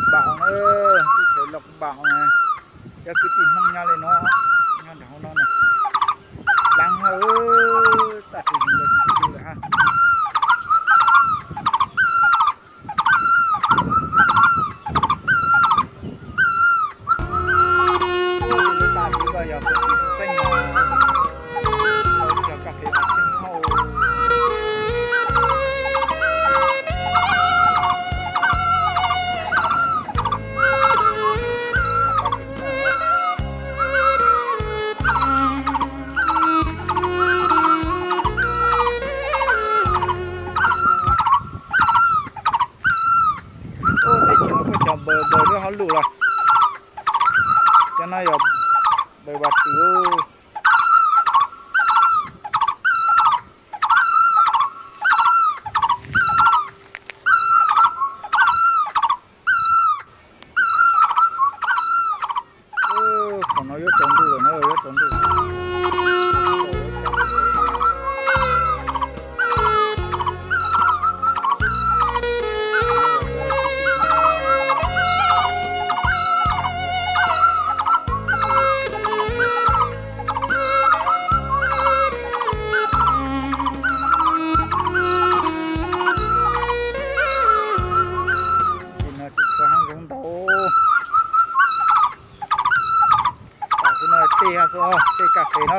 Npaum na, teb chaws Looj Npaum na, cov kwv tij Hmoob nyob li no, nyob nram hauv no na, dlaab hab, tag tsis ntawd tsis tu lawm hab. Ua, tus lawv tas tiv ko yog tus txiv tub xeej no, cog kas fes mas tseem hau. Ua, teb chaws no kuj cog npaws npaws lub hauv luj lawm. Cov no yog npaws Vaj Tswv. Ub, qhov no yuav tsaus ntuj lawm na, yuav tsaus ntuj. Ces no tsis tshua haab zoov ntau. Tam sim no tej ha xwb, tej kas fes na.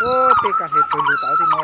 Ub, tej kas fes pawg lug tau tej no.